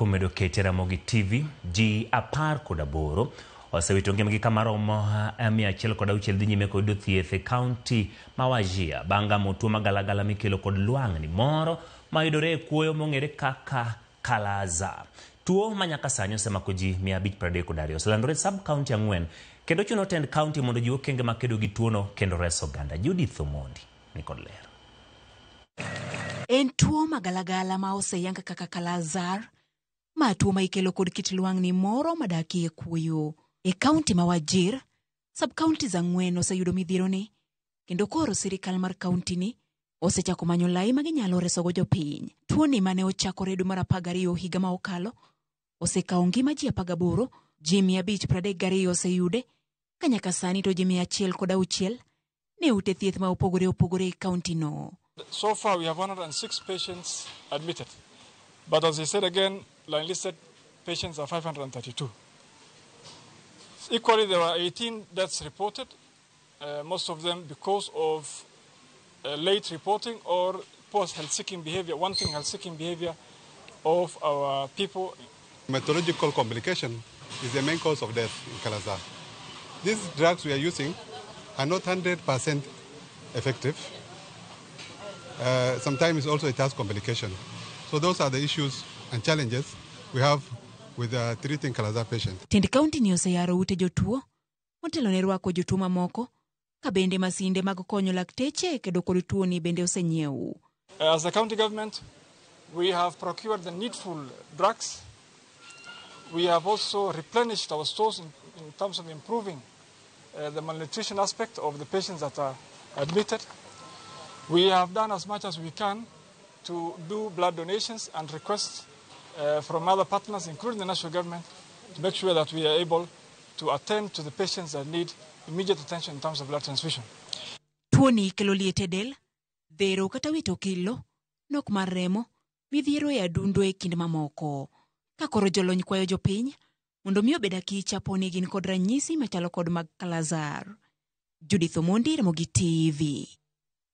Kuom medo kete Ramogi TV, ji 18 osewito ngimagi kamaromo 106 dhi nyime kod yudo thieth e kaunti ma Wajir bang' gamo tuo magalagala mikelo kod lwang'ni moro mayudore e kuoyo mong'ere kaka Kala-azar. Tuo ma nyaka sani osemako ji 532 oselandore e sub kaunti 4 kendo chuno tend kaunti mondo ojiw okenge makedo gi tuono kendo reso oganda. Judith Omondi ni kod ler. En tuo magalagala ma oseyang kaka Kala-azar, ma tuo ma ikelo kod kit lwang'ni moro madakie kuoyo. E kaunti ma Wajir, sub-counties 4 oseyudo midhieroni, kendo koro sirikal mar kaunti ni osechako manyo lai ma ginyalo resogo jopiny. Tuoni mane ochakore dwe mar 12 higa ma okalo, osekawo ngima ji 18, ji 532 oseyude, ka nyaka sani to ji 106 ne ute thieth ma opogore opogore e kaunti no. So far we have 106 patients admitted, but as I said again, line listed patients are 532. Equally, there were 18 deaths reported, most of them because of late reporting or poor health-seeking behavior, wanting health-seeking behavior of our people. Hematological complication is the main cause of death in Kala-azar. These drugs we are using are not 100% effective. Sometimes also it has complication. So those are the issues and challenges we have with treating Kala-azar patients. Tend kaunti ni oseyaro ute jotuo motelo ne rwako jotuo mamoko, ka bende masinde mag konyo lakteche kedo kod tuoni bende osenyiew. As the county government, we have procured the needful drugs. We have also replenished our stores in terms of improving the malnutrition aspect of the patients that are admitted. We have done as much as we can to do blood donations and requests from other partners, including the national government, to make sure that we are able to attend to the patients that need immediate attention in terms of blood transfusion. Tuoni kelo liet e del, dhero kata wito kilo, nok mar remo, midhiero e adundo e kind mamoko. Ka koro jolony kwayo jopiny mondo mi obed akicha poni gin kod ranyisi machalo kod mag Kala-azar. Judith Omondi, Ramogi TV.